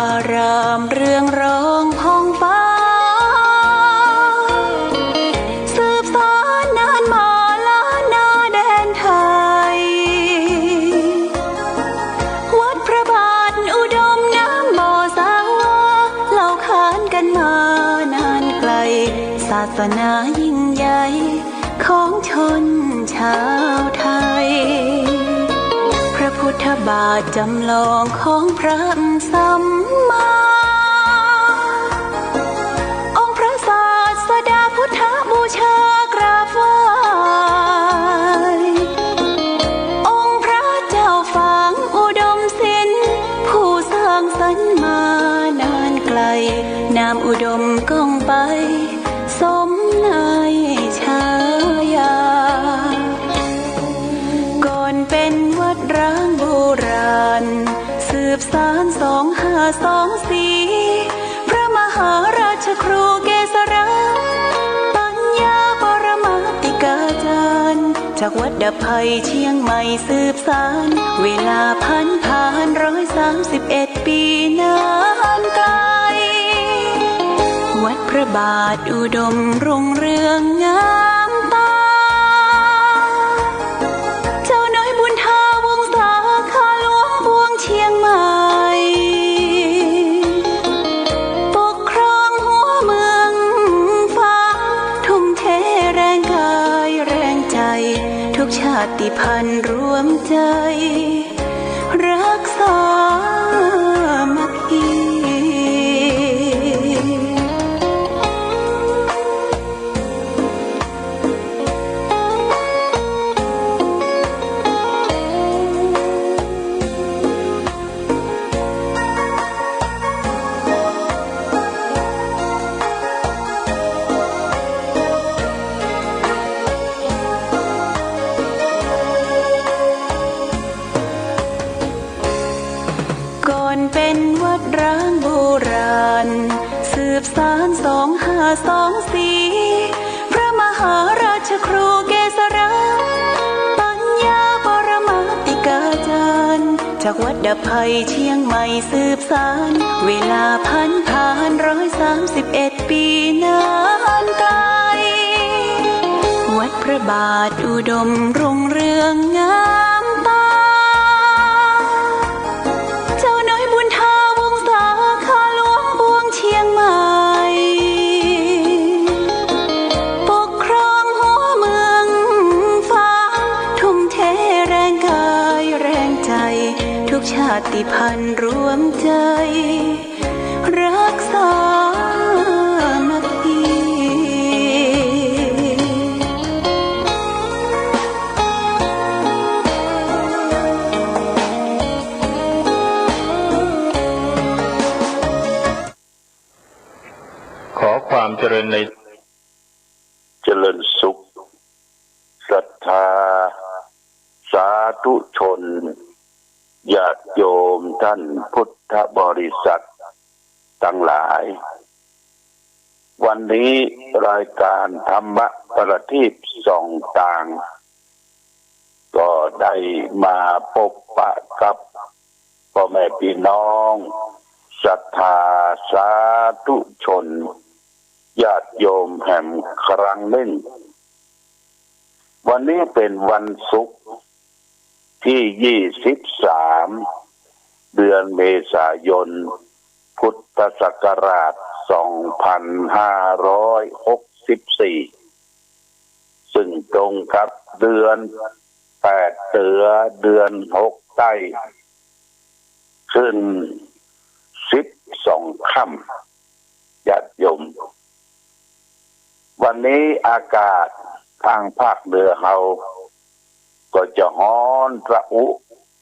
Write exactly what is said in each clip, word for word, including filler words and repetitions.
อารามเรืองรองผ่องฟ้า สืบสานนานมาล้านนาแดนไทย วัดพระบาทอุดมน้ำบ่อสา เล่าขานกันมานานไกล ศาสนายิ่งใหญ่ของชนชาวไทย พระพุทธบาทจำลองของพระสัมมา องค์พระศาสดาพุทธบูชากราบไหว้ องค์พระเจ้าฝางอุดมศิลป์ ผู้สร้างสรรค์มานานไกล นามอุดมก้องไป สมในฉายา ก่อนเป็นวัดร้างโบราณ สืบสานสองห้าสองสี่ พระมหาราชครูเกษรา ปัญญาปรมาติกาจารย์ จากวัดดับภัยเชียงใหม่สืบสาน เวลาผันผ่านร้อยสามสิบเอ็ดปีนานไกล วัดพระบาทอุดมรุ่งเรืองงามตา เจ้าน้อยบุญทาวงศา ข้าหลวงปวงเชียงใหม่ ปกครองหัวเมืองฝาง ทุ่มเทแรงกายแรงใจ ทุกชาติพันธุ์รวมใจ รักสามัคคี ก่อนเป็นวัดร้างโบราณ สืบสานสองห้าสองสี่ พระมหาราชครูเกษรา ปัญญาปรมาติกาจารย์ จากวัดดับภัยเชียงใหม่สืบสาน เวลาผันผ่านร้อยสามสิบเอ็ดปีนานไกล วัดพระบาทอุดมรุ่งเรืองงามตา เจ้าน้อยบุญทาวงศา ข้าหลวงปวงเชียงใหม่ ปกครองหัวเมืองฝาง ทุ่มเทแรงกายแรงใจ ทุกชาติพันธุ์รวมใจ รักสามัคคี ขอความเจริญใน เจริญสุข ศรัทธา สาธุชน ญาติโยมท่านพุทธบริษัททั้งหลาย วันนี้รายการธรรมประทีปส่องตาง ก็ได้มาปะปะกับพ่อแม่พี่น้อง ศรัทธาสาธุชน ญาติโยมแหมครั้งนึ่ง วันนี้เป๋นวันศุกร์ตี้ยี่สิบสาม เดือนเมษายน พุทธศักราชสองพันห้าร้อยหกสิบสี่ ซึ่งตรงกับเดือนแปดเตื้อ เดือนหกใต้ ขึ้นสิบสองค่ำ ญาติโยม วันนี้อากาศตางภาคเหนือเฮาก็จะฮ้อนระอุ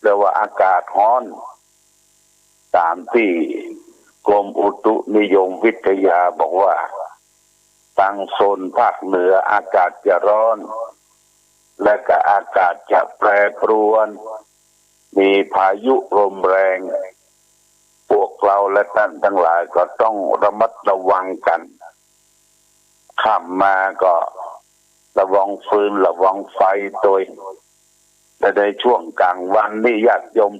เรียกว่าอากาศฮ้อน ต๋ามตี้กรมอุตุนิยมวิทยาบอกว่า ตางโซนภาคเหนืออากาศจะฮ้อน และก็อากาศจะแปรปรวน มีพายุลมแรง พวกเราและต้านตังหลายก็ต้องระมัดระวังกั๋น ค่ำมาก็ระวังฟืนระวังไฟตวย และในช่วงก๋างวันนี่ญาติโยม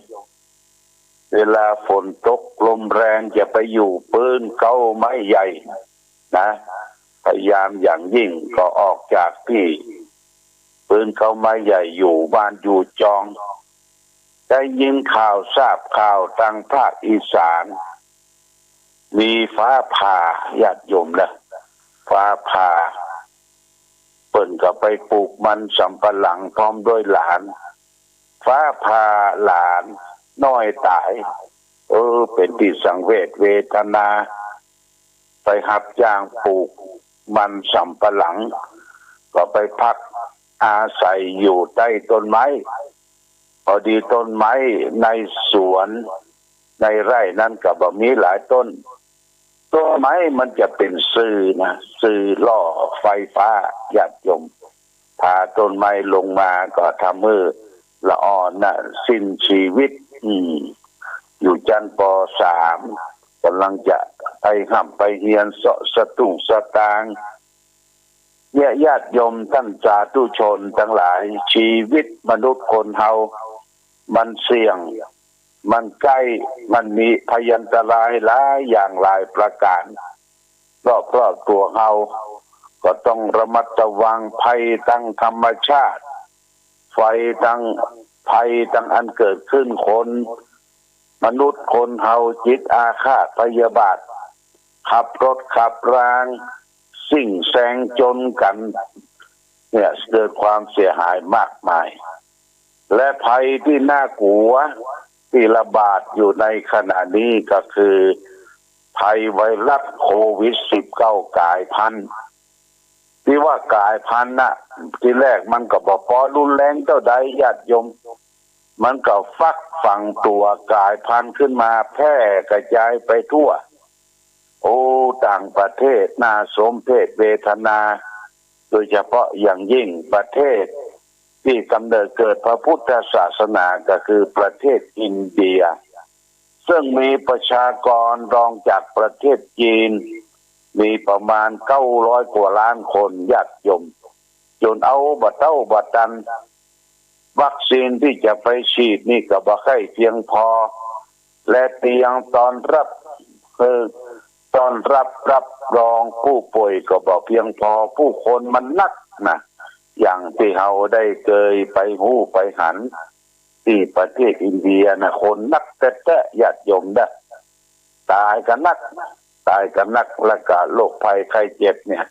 เวลาฝนตก ลมแรงจะไปอยู่ปื๊นเก๊าไม้ใหญ่นะ พยายามอย่างยิ่งก็ออกจากตี้ปื๊นเก๊าไม้ใหญ่อยู่บ้านอยู่จอง ได้ยินข่าวทราบข่าวตางภาคอีสาน มีฟ้าผ่าญาติโยมนะ ฟ้าผ่า เปิ้นก็ไปปลูกมันสำปะหลังพร้อมด้วยหลาน ฟ้าผ่าหลานน้อยต๋าย เออ เป๋นตี้สังเวชเวทนา ไปฮับจ้างปลูกมันสำปะหลัง ก็ไปพักอาศัยอยู่ใต้ต้นไม้ พอดีต้นไม้ในสวนในไร่นั้นก็บ่มีหลายต้น ต้นไม้มันจะเป๋นซื่อนะ ซื่อล่อไฟฟ้าญาติโยม ผ่าต้นไม้ลงมาก็ทำหื้อละอ่อนน่ะสิ้นชีวิต อืม อยู่จั้น ป.สาม ก่ำลังจะไปฮ่ำไปเฮียนเซาะสตุ้งสตางค์ เนี่ยญาติโยมต้านสาธุชนตังหลาย ชีวิตมนุษย์คนเฮามันเสี่ยง มันใก้ มันมีภัยันตรายหลายอย่างหลายประก๋าน รอบๆ ตั๋วเฮา ก็ต้องระมัดระวังภัยตางธรรมชาติ ภัยตาง ภัยตางอันเกิดขึ้นคน มนุษย์คนเฮาจิตอาฆาตพยาบาท ขับรถขับราสิ่งแซงจนกั๋น เนี่ยเกิดความเสียหายมากมาย และภัยตี้น่ากลัวตี้ระบาดอยู่ในขณะนี้ก็คือภัยไวรัสโควิดสิบเก้ากลายพันธุ์ ตี้ว่ากลายพันธุ์น่ะ ทีแรกมันก็บ่ปอรุนแรงเต้าใดญาติโยม มันก็ฟักฝังตั๋วกลายพันธุ์ขึ้นมาแพร่กระจายไปทั่ว โอ้ ต่างประเทศน่าสมเพชเวทนา โดยเฉพาะอย่างยิ่งประเทศตี้ก๋ำเนิดเกิดพระพุทธศาสนาก็คือประเทศอินเดีย ซึ่งมีประชากรรองจากประเทศจีน มีประมาณเก้าร้อยกว่าล้านคนญาติโยม จ๋นเอาบ่เต้าบ่ตัน วัคซีนตี้จะไปฉีดนี่ก็บ่ใค่เพียงพอ และเตียงต้อนรับ คือต้อนรับรับรองผู้ป่วยก็บ่เพียงพอ ผู้คนมันนักนะ อย่างตี้เฮาได้เกยไปฮู้ไปหัน ตี้ประเทศอินเดียนะ คนนักแต๊ๆ ญาติโยมเน่อ ต๋ายก็นัก ต๋ายก็นัก แล้วก็โรคภัยไข้เจ็บเนี่ย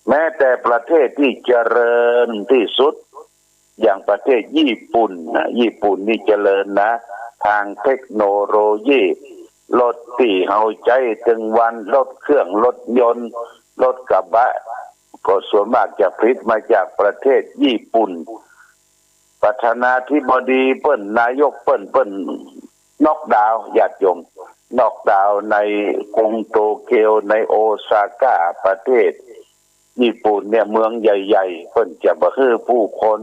แม้แต่ประเทศตี้เจริญตี้สุด อย่างประเทศญี่ปุ่นนะ ญี่ปุ่นนี่เจริญนะ ตางเทคโนโลยี รถตี้เฮาใจ๊ตึงวัน รถเครื่อง รถยนต์ รถกระบะ ก็ส่วนมากจะผลิตมาจากประเทศญี่ปุ่น ประธานาธิบดีเปิ้น นายกเปิ้น เปิ้นน็อกดาวน์ญาติโยม น็อกดาวน์ในกรุงโตเกียว ในโอซาก้า ประเทศญี่ปุ่นเนี่ย เมืองใหญ่ๆ เปิ้นจะบ่หื้อผู้คน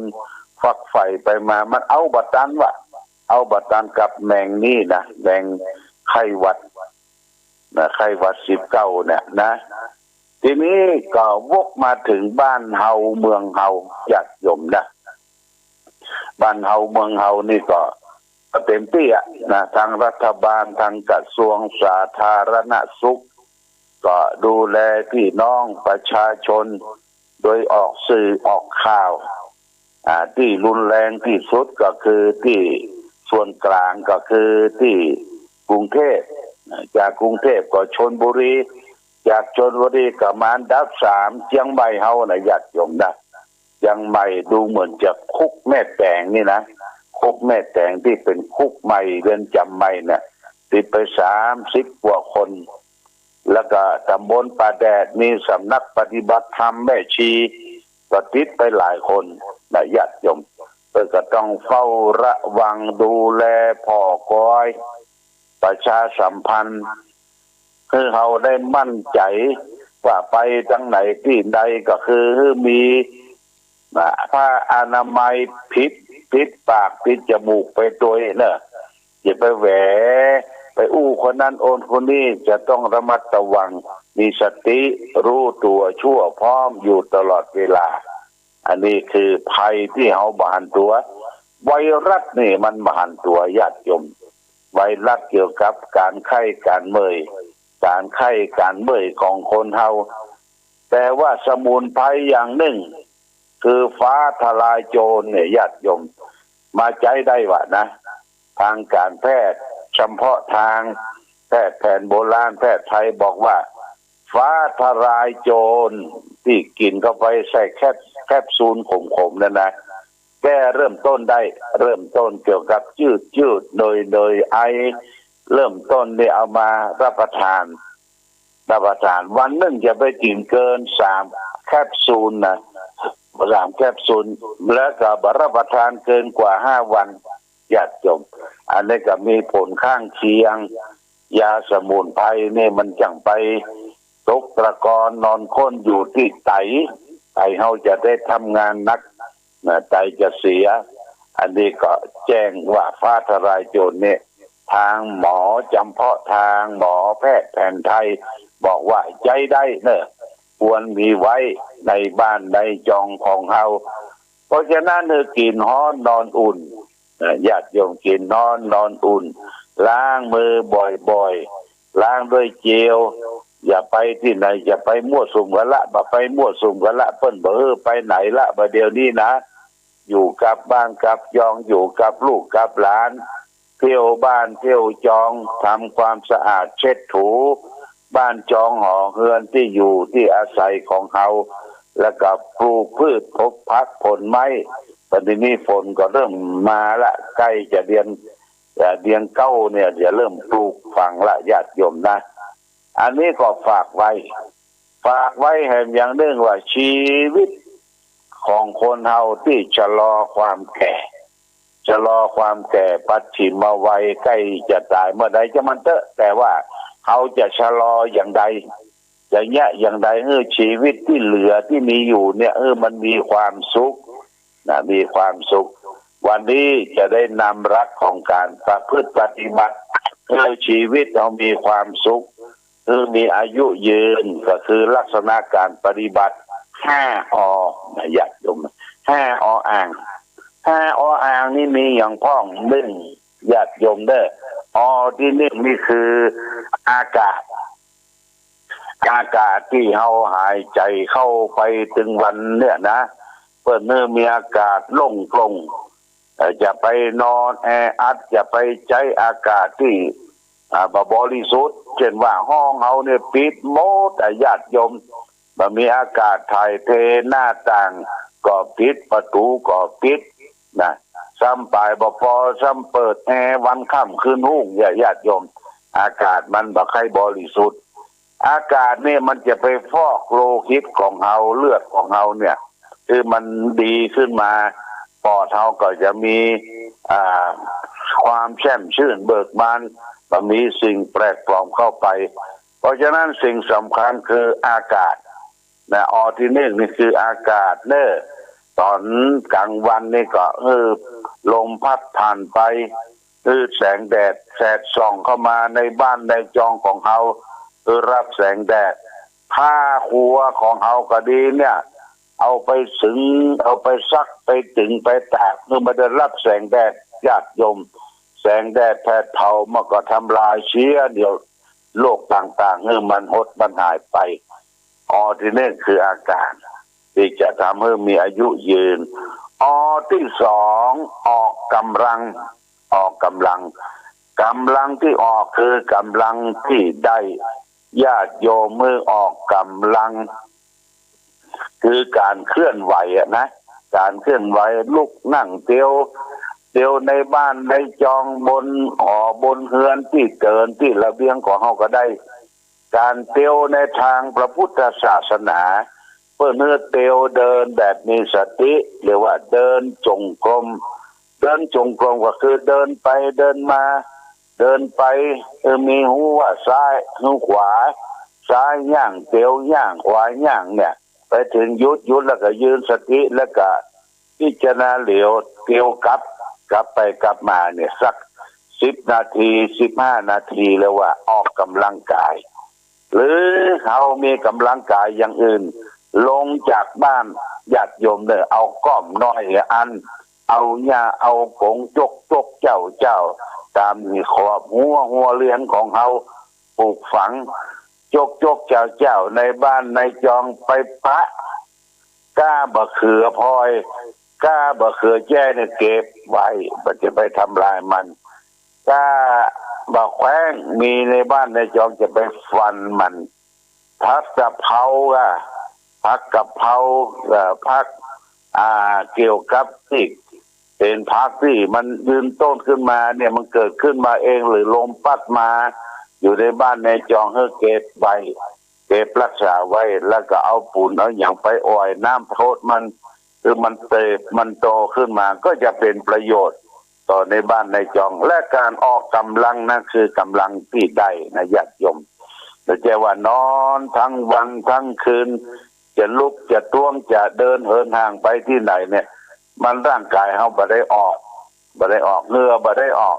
ฟักใฝ่ไปมา มันเอาบ่ตันว่ะ เอาบ่ตันกับแมงนี่นะ แมงไข้หวัดนะ ไข้หวัดสิบเก้าเนี่ยนะ ทีนี้ก็วกมาเถิงบ้านเฮาเมืองเฮาญาติโยมนะ บ้านเฮาเมืองเฮานี่ก็ ก็เต็มตี้อะนะ ตางรัฐบาล ตางกระทรวงสาธารณสุข ก็ดูแลพี่น้องประชาชน โดยออกสื่อออกข่าว อ่า ตี้รุนแรงตี้สุดก็คือตี้ส่วนกลางก็คือตี้กรุงเทพฯ จากกรุงเทพฯก็ชลบุรี จากชลบุรีก็มาอันดับสาม เจียงใหม่เฮานะญาติโยมนะ เจียงใหม่ดูเหมือนจะคุกแม่แต๋งนี่นะ คุกแม่แต๋งตี้เป๋นคุกใหม่ เรือนจ๋ำใหม่เนี่ย ติดไปสามสิบกว่าคน แล้วก็ต๋ำบลป่าแดดมีสำนักปฏิบัติธรรมแม่ชี ก็ติดไปหลายคนนะญาติโยม เปิ้นก็ต้องเฝ้าระวังดูแลผ่อคอย ประชาสัมพันธ์ หื้อเฮาได้มั่นใจ๋ว่าไปตางไหนตี้ใดก็คือหื้อมี นะ ผ้าอนามัยปิด ปิดปากปิดจมูกไปตวยเน่อ อย่าไปแหว ไปอู้คนนั้นโอนคนนี้ จะต้องระมัดระวัง มีสติ ฮู้ตั๋วชั่วพร้อมอยู่ตลอดเวลา อันนี้คือภัยตี้เฮาบ่หันตั๋ว ไวรัสนี่มันบ่หันตั๋วญาติโยม ไวรัสเกี่ยวกับก๋านไข้ก๋านเมื่อย ก๋านไข้ก๋านเมื่อยของคนเฮา แต่ว่าสมุนไพรอย่างนึ่ง คือฟ้าทะลายโจรเนี่ย ญาติโยม มาใจ๊ได้วะนะ ตางก๋านแพทย์เฉพาะตาง แพทย์แผนโบราณ แพทย์ไทยบอกว่า ฟ้าทะลายโจรตี้กิ๋นเข้าไปใส่แคป แคปซูลขมๆ นั่นนะ แก้เริ่มต้นได้ เริ่มต้นเกี่ยวกับจืดๆ เนยๆ ไอ เริ่มต้นนี่เอามารับประทาน รับประทาน วันนึ่งจะไปกิ๋นเกินสามแคปซูลนะ สามแคปซูล แล้วก็บ่รับประทานเกินกว่าห้าวัน ญาติโยม อันนี้ก็มีผลข้างเคียง ยาสมุนไพรนี่มันจั้งไปตกตะกอนนอนข้นอยู่ตี้ไต ไตเฮาจะได้ทำงานหนักนะ ไตจะเสีย อันนี้ก็แจ้งว่าฟ้าทะลายโจรเนี่ย ตางหมอเฉพาะตาง หมอแพทย์แผนไทย บอกว่าใจ๊ได้เนอะ ควรมีไว้ในบ้านในจองของเฮา เพราะฉะนั้นหื้อกิ๋นฮ้อนนอนอุ่นนะ ญาติโยม กิ๋นฮ้อนนอนอุ่น ล้างมือบ่อยๆ ล้างด้วยเจล อย่าไปตี้ไหน อย่าไปมั่วสุมกั๋นละ บ่ไปมั่วสุมกั๋นละ เปิ้นบ่หื้อไปไหนละ บ่าเดี่ยวนี้นะ อยู่กับบ้านกับจอง อยู่กับลูกกับหลาน เที่ยวบ้านเที่ยวจอง ทำความสะอาดเช็ดถู บ้านจองหอเฮือนตี้อยู่ตี้อาศัยของเฮา แล้วก็ปลูกพืชผลผักผลไม้ ต๋อนนี้ฝนก็เริ่มมาละ ใก้จะเดือน เอ่อ เดือนเก้าเนี่ย จะเริ่มปลูกฝังละ ญาติโยมนะ อันนี้ก็ฝากไว้ ฝากไว้แหมอย่างนึ่งว่า ชีวิตของคนเฮาตี้ชะลอความแก่ ชะลอความแก่ ปัจฉิมวัย ใก้จะต๋ายเมื่อใดจะมันเต๊อะ แต่ว่าเฮาจะชะลออย่างใด จะเยียะอย่างใด หื้อชีวิตตี้เหลือตี้มีอยู่เนี่ย หื้อมันมีความสุขนะ มีความสุข วันนี้จะได้นำหลักของก๋านประพฤติปฏิบัติ หื้อชีวิตเฮามีความสุข หื้อมีอายุยืน ก็คือลักษณะก๋านปฏิบัติ ห้า อ นะ ญาติโยม ห้า อ อ่าง ห้า อ อ่างนี่มีอย่างพ่อง นึ่ง ญาติโยมเด้อ อ ตี้นึ่งนี่คืออากาศ อากาศตี้เฮาหายใจ๋เข้าไปตึงวันเนี่ยนะ เปิ้นหื้อมีอากาศโล่งโปร่ง เอ่อ จะไปนอนแออัด จะไปใจ๊อากาศตี้ อ่า บ่บริสุทธิ์ เจ้นว่าห้องเฮาเนี่ยปิดหมดอะ ญาติโยม บ่มีอากาศถ่ายเท หน้าต่างก็ปิด ประตู๋ก็ปิดนะ ซ้ำป๋ายบ่ปอ ซ้ำเปิดแอร์วันค่ำคืนฮุ่ง ญาติโยม อากาศมันบ่ใค่บริสุทธิ์ อากาศเนี่ยมันจะไปฟอกโลหิตของเฮา เลือดของเฮาเนี่ย หื้อมันดีขึ้นมา ปอดเฮาก็จะมี อ่า ความแช่มชื่นเบิกบาน บ่มีสิ่งแปลกปลอมเข้าไป เพราะฉะนั้นสิ่งสำคัญคืออากาศนะ อ ตี้นึ่งนี่คืออากาศเน้อ ต๋อนก๋างวันนี่ก็หื้อลมพัดผ่านไป หื้อแสงแดดแสดส่องเข้ามาในบ้านในจองของเฮา หื้อฮับแสงแดด ผ้าครัวของเฮาก็ดีเนี่ย เอาไปสึง เอาไปซัก ไปตึง ไปตาก หื้อมันได้ฮับแสงแดด ญาติโยม แสงแดดแผดเผามันก็ทำลายเสียเดี๋ยว โรคต่างๆ หื้อมันหดมันหายไป อ ตี้นึ่งคืออากาศ ตี้จะทำหื้อมีอายุยืน อ ตี้สอง ออกก๋ำลัง ออกก๋ำลัง ก๋ำลังตี้ออกคือก๋ำลังตี้ได้ญาติโยมหื้อออกก๋ำลัง คือก๋านเคลื่อนไหวอะนะ ก๋านเคลื่อนไหว ลุกนั่งเตียว เตียวในบ้านในจอง บนหอบนเฮือน ตี้เตียวตี้ระเบียงของเฮาก็ได้ ก๋านเตียวในตางพระพุทธศาสนา เปิ้นหื้อเตียวเดินแบบมีสติ เรียกว่าเดินจงกรม เดินจงกรมก็คือเดินไปเดินมา เดินไป เออ มีฮู้ว่าซ้าย ฮู้ขวา ซ้ายย่างเตียวย่าง ขวาย่างเนี่ย ไปเถิงหยุด หยุดแล้วก็ยืนสติ แล้วก็พิจารณาเหลียว เตียวกลับ กลับไปกลับมาเนี่ย สักสิบนาที สิบห้านาที เรียกว่าออกก๋ำลังกาย หรือเฮามีก๋ำลังกายอย่างอื่น ลงจากบ้าน ญาติโยมเน้อ เอาก้อมน้อยอัน เอาหญ้าเอาก๋ง จกจกเจ้าเจ้า ต๋ามหีขอบฮั้วฮั้วเฮือนของเฮา ปลูกฝัง จกจกเจ้าเจ้า ในบ้านในจองไปปะ ก้าบ่าเขือพลอย ก้าบ่าเขือแจ้เนี่ยเก็บไว้ บ่จะไปทำลายมัน ก้าบ่าแคว้งมีในบ้านในจองจะไปฟันมัน ผักกะเพราอะ ผักกะเพรา เอ่อ ผัก อ่า เกี่ยวกับตี้ เป๋นผักตี้มันยืนต้นขึ้นมาเนี่ย มันเกิดขึ้นมาเองหรือลมปั๊ดมา อยู่ในบ้านในจองหื้อเก็บไว้ เก็บรักษาไว้ แล้วก็เอาปูนเอาหยังไปอ่อยน้ำโทษมัน คือมันเติบมันโตขึ้นมา ก็จะเป๋นประโยชน์ต่อในบ้านในจอง และก๋านออกก๋ำลังนะ คือก๋ำลังตี้ได้นะญาติโยม บ่ใจ้ว่านอนตึงวันตึงคืน จะลุกจะตวงจะเดินเหินห่างไปตี้ไหนเนี่ย มันร่างก๋ายเฮาบ่ได้ออก บ่ได้ออก เหงื่อบ่ได้ออก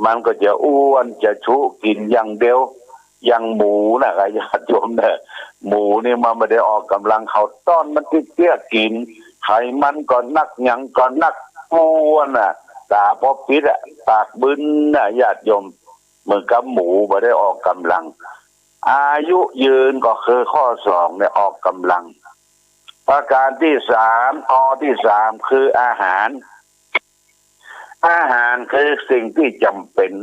มันก็จะอ้วนจะชุกิ๋นอย่างเดียว อย่างหมูนะญาติโยมเน่อ หมูนี่มันบ่ได้ออกก๋ำลัง เขาต้อนมันเตี้ยๆ กิ๋น ไขมันก็นัก หยังก็นัก อ้วนน่ะ ต๋าปอปิดอะ ปากบึนน่ะญาติโยม เหมือนกับหมูบ่ได้ออกก๋ำลัง อายุยืนก็คือข้อสองเนี่ยออกก๋ำลัง ประก๋านตี้สาม อที่สาม คืออาหาร อาหารคือสิ่งตี้จ๋ำเป๋น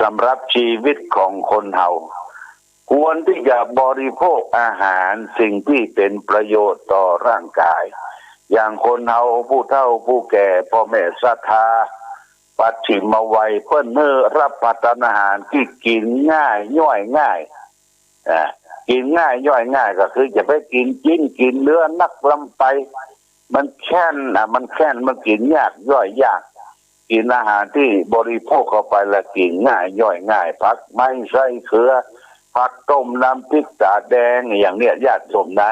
สำหรับชีวิตของคนเฮา ควรตี้จะบริโภคอาหารสิ่งตี้เป๋นประโยชน์ต่อร่างก๋าย อย่างคนเฮาผู้เฒ่าผู้แก่ ป้อแม่ศรัทธา ปัจฉิมวัย เปิ้นหื้อฮับประทานอาหารตี้กิ๋นง่ายย่อยง่าย อ่า กิ๋นง่ายย่อยง่ายก็คือจะไปกิ๋นจิ๊นกิ๋นเนื้อนักล้ำไป มันแค้น อ่ะ มันแค้น มันกิ๋นยากย่อยยาก กิ๋นอาหารตี้บริโภคเข้าไปแล้วกิ๋นง่ายย่อยง่าย ผักไม้ไส้เขือ ผักต้มน้ำพริกต๋าแดงอย่างเนี้ยญาติโยมนะ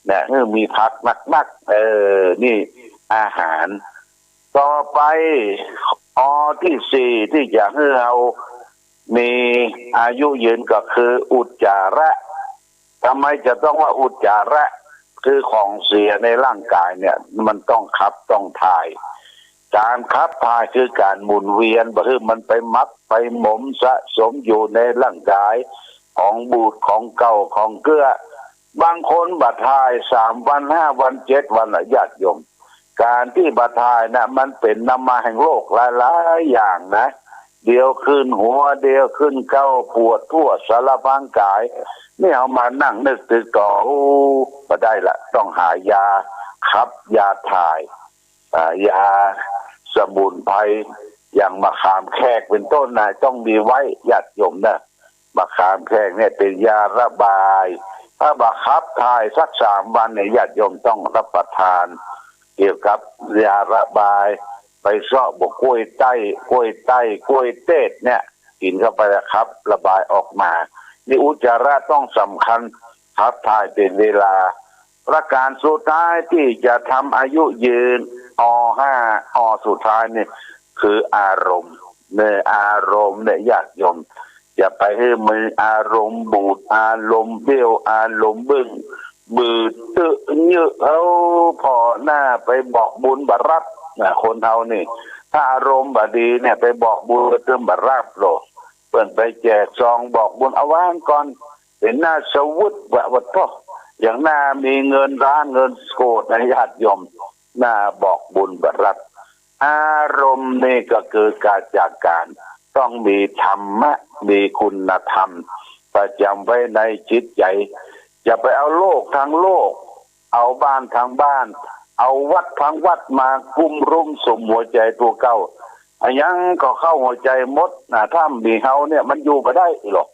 เนี่ย หื้อมีผักนักๆ เออ นี่อาหาร ต่อไป อที่สี่ ตี้จะหื้อเฮามีอายุยืนก็คืออุจจาระ ทำไมจะต้องว่าอุจจาระ คือของเสียในร่างก๋ายเนี่ย มันต้องขับต้องถ่าย ก๋านขับถ่ายคือก๋านหมุนเวียน บ่หื้อมันไปหมักไปหมมสะสมอยู่ในร่างก๋าย ของบูดของเก่าของเกื้อ บางคนบ่ถ่ายสามวันห้าวันเจ็ดวันละญาติโยม ก๋านตี้บ่ถ่ายน่ะ มันเป๋นนำมาแห่งโรคหลายๆ อย่างนะ เดี๋ยวขึ้นหัว เดี๋ยวขึ้นเก๊า ปวดทั่วสารพางก๋าย นี่เฮามานั่งนึกตึกต่อ โอ้ บ่ได้ละ ต้องหายาขับยาถ่าย อ่า ยาสมุนไพร อย่างมะขามแขกเป๋นต้นนะ ต้องมีไว้ญาติโยมนะ มะขามแขกเนี่ยเป๋นยาระบาย ถ้าบ่ขับถ่ายสักสามวันเนี่ยญาติโยมต้องฮับประทาน เกี่ยวกับยาระบาย ไปเซาะบ่ากล้วยใต้ กล้วยใต้ กล้วยเทศเนี่ย กิ๋นเข้าไปแล้วขับระบายออกมา นี่อุจจาระต้องสำคัญ ขับถ่ายเป๋นเวลา ประก๋านสุดท้ายตี้จะทำอายุยืน อห้า อสุดท้ายนี่คืออารมณ์ เนี่ย อารมณ์เนี่ยญาติโยม อย่าไปหื้อมีอารมณ์บูด อารมณ์เบี้ยว อารมณ์บึ้ง บืดตึ๊ะเยอะ เอาผ่อหน้าไปบอกบุญบ่ฮับนะ คนเฮานี่ ถ้าอารมณ์บ่ดีเนี่ย ไปบอกบุญก็ตึงบ่ฮับโลก เปิ้นไปแจกซองบอกบุญ เอาวางก่อน เป๋นหน้าสะวึดวะ วะโธ่ อย่างหน้ามีเงินล้านเงินโกดนะญาติโยม หน้าบอกบุญบ่ฮับ อารมณ์นี่ก็คือก๋านจากก๋าน ต้องมีธรรมะ มีคุณธรรม ประจ๋ำไว้ในจิตใจ๋ อย่าไปเอาโลกตึงโลก เอาบ้านตึงบ้าน เอาวัดตึงวัดมากุมรุมสุมหัวใจ๋ตั๋วเก่า อะหยังก็เข้าหัวใจ๋หมดนะ ถ้าบ่มีเฮาเนี่ยมันอยู่บ่ได้หรอก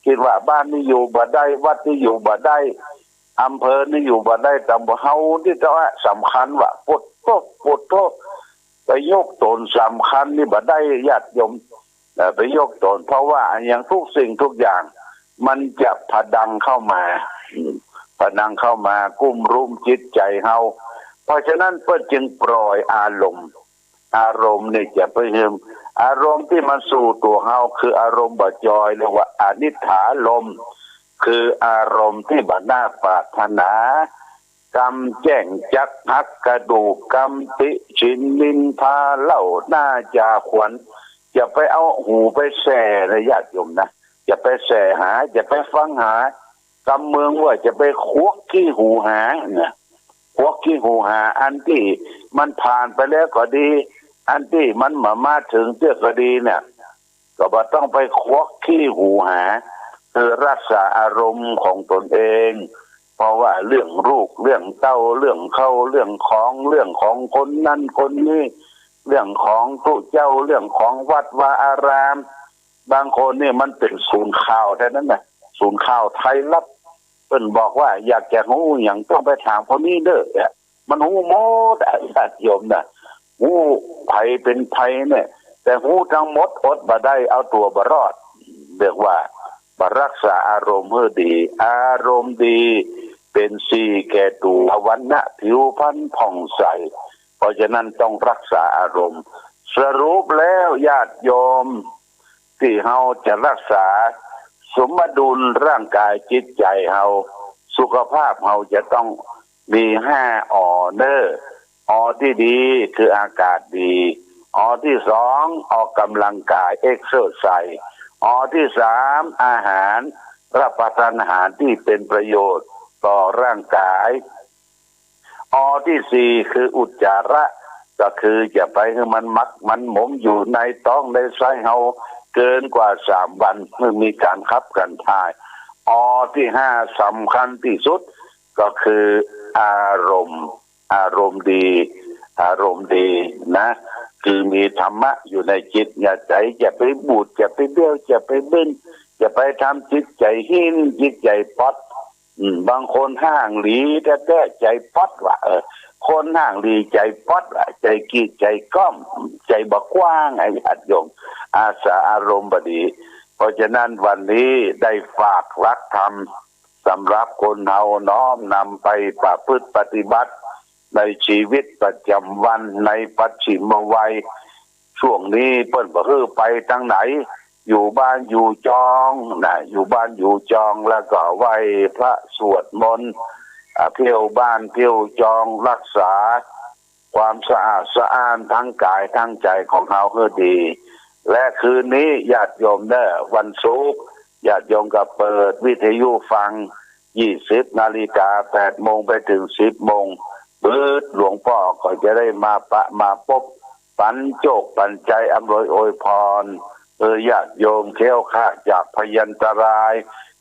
กึ๊ดว่าบ้านนี้อยู่บ่ได้ วัดนี้อยู่บ่ได้ อำเภอนี้อยู่บ่ได้ ตำบล เฮาตี้เต้าอะสำคัญวะ โผดโธ่ โผดโธ่ ไปยกต๋นสำคัญนี่บ่ได้ญาติโยม เอ่อ ไปยกต๋น เพราะว่าอะหยังทุกสิ่งทุกอย่าง มันจะผดังเข้ามา อืม ผดังเข้ามากุมรุมจิตใจ๋เฮา เพราะฉะนั้นเปิ้นจึงปล่อยอารมณ์ อารมณ์นี่จะไปหื้อ อารมณ์ตี้มันสู่ตั๋วเฮาคืออารมณ์บ่จอย เรียกว่าอนิถารมณ์ คืออารมณ์ตี้บ่น่าปรารถนา กำแจ้งจักหักกระดูก กำติฉินนินทาเล่าหน้าจ่าขวัญ อย่าไปเอาหูไปแส่นะญาติโยมนะ อย่าไปแส่หา อย่าไปฟังหา กำเมืองว่าจะไปขวักขี้หูหานะ ขวักขี้หูหา อันตี้มันผ่านไปแล้วก็ดี อันตี้มันบ่มาเถิงเตื้อก็ดีเนี่ย ก็บ่ต้องไปขวักขี้หูหา คือรักษาอารมณ์ของตนเอง เพราะว่าเรื่องลูก เรื่องเต้า เรื่องเข้า เรื่องของ เรื่องของคนนั้นคนนี้ เรื่องของตุ๊เจ้า เรื่องของวัดวาอาราม บางคนนี่มันเป๋นสูนข่าวแต๊นั้นน่ะ สูนข่าวไทยรัฐ เปิ้นบอกว่าอยากจะฮู้หยังต้องไปถามคนนี้เน่อ มันฮู้หมดอะ ญาติโยมน่ะ ฮู้ภัยเป๋นภัยเนี่ย แต่ฮู้ตังหมดอดบ่ได้ เอาตั๋วบ่รอด เรียกว่าบ่รักษาอารมณ์หื้อดี อารมณ์ดีเป๋นสีแก่ตั๋ว วรรณะผิวพรรณผ่องใส เพราะฉะนั้นต้องรักษาอารมณ์ สรุปแล้วญาติโยม ตี้เฮาจะรักษาสมดุลร่างกายจิตใจ๋เฮา สุขภาพเฮาจะต้องมีห้า อ เน่อ อ ตี้ดีคืออากาศดี อ ตี้สอง ออกก๋ำลังกาย เอ็กเซอร์ไซส์ อ ตี้สาม อาหาร รับประทานอาหารตี้เป๋นประโยชน์ต่อร่างกาย อ ตี้สี่ คืออุจจาระ ก็คือจะไปหื้อมันหมักมันหมมอยู่ในต๊องในไส้เฮาเกินกว่าสามวัน หื้อมีก๋านขับก๋านถ่าย อ ตี้ห้า สำคัญตี้สุด ก็คืออารมณ์ อารมณ์ดี อารมณ์ดีนะ คือมีธรรมะอยู่ในจิต อย่าใจ๋จะไปบูด จะไปเบี้ยว จะไปบึ้น จะไปทำจิตใจ๋หิ้น จิตใจ๋ป๊อด อืม บางคนฮ้างหลีแต๊ๆ ใจ๋ป๊อดว่ะ เออ คนฮ้างหลีใจ๋ป๊อดว่ะ ใจ๋กีดใจ๋ก้อม ใจ๋บ่กว้าง ไอ้ญาติโยม อาสาอารมณ์บ่ดี เพราะฉะนั้นวันนี้ได้ฝากหลักธรรม สำหรับคนเฮาน้อมนำไปประพฤติปฏิบัติในชีวิตประจำวัน ในปัจฉิมวัย ช่วงนี้เปิ้นบ่หื้อไปตางไหน อยู่บ้านอยู่จองนะ อยู่บ้านอยู่จอง แล้วก็ไหว้พระสวดมนต์ อ่า เที่ยวบ้านเที่ยวจอง รักษาความสะอาดสะอ้านทั้งกายทั้งใจ๋ของเฮาหื้อดี และคืนนี้ญาติโยมเน่อ วันศุกร์ ญาติโยมก็เปิดวิทยุฟัง ยี่สิบนาฬิกา แปดโมงไปเถิงสิบโมง ปื๊ด หลวงป้อก็จะได้มาปะมาปบ ปั๋นโจคปั๋นชัย อำนวยอวยพร เออ ญาติโยมแคล้วคลาดจากพยันตราย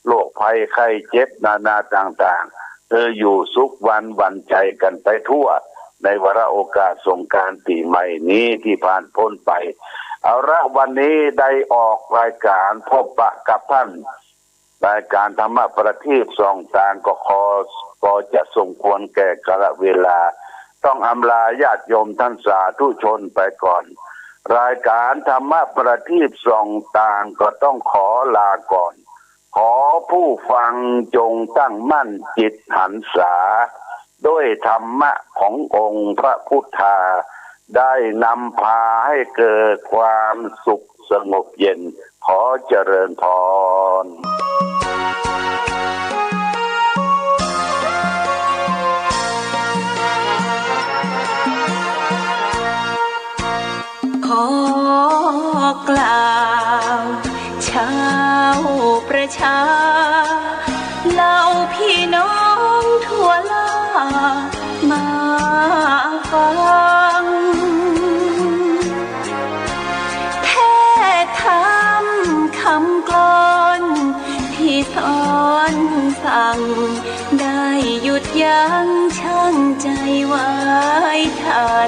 โรคภัยไข้เจ็บนานาต่างๆ เออ อยู่สุขหวานหวั่นใจ๋กั๋นไปทั่ว ในวาระโอกาสสงกรานต์ปี๋ใหม่นี้ตี้ผ่านป๊นไป เอาละ วันนี้ได้ออกรายก๋านพบปะกับต้าน รายก๋านธรรมะประทีปส่องตางก็ขอ ก็จะสมควรแก่กาลเวลา ต้องอำลาญาติโยมต้านสาธุชนไปก่อน รายก๋านธรรมะประทีปส่องตางก็ต้องขอลาก่อน ขอผู้ฟังจงตั้งมั่นจิตหันษา ด้วยธรรมะขององค์พระพุทธา ได้นำพาให้เกิดความสุขสงบเย็น ขอเจริญพร ขอกล่าว ชาวประชา เหล่าพี่น้องทั่วล่า มาฟัง เทศน์ธรรมคำกลอน ที่สอนสั่ง ได้หยุดยั้งชั่งใจไว้ทัน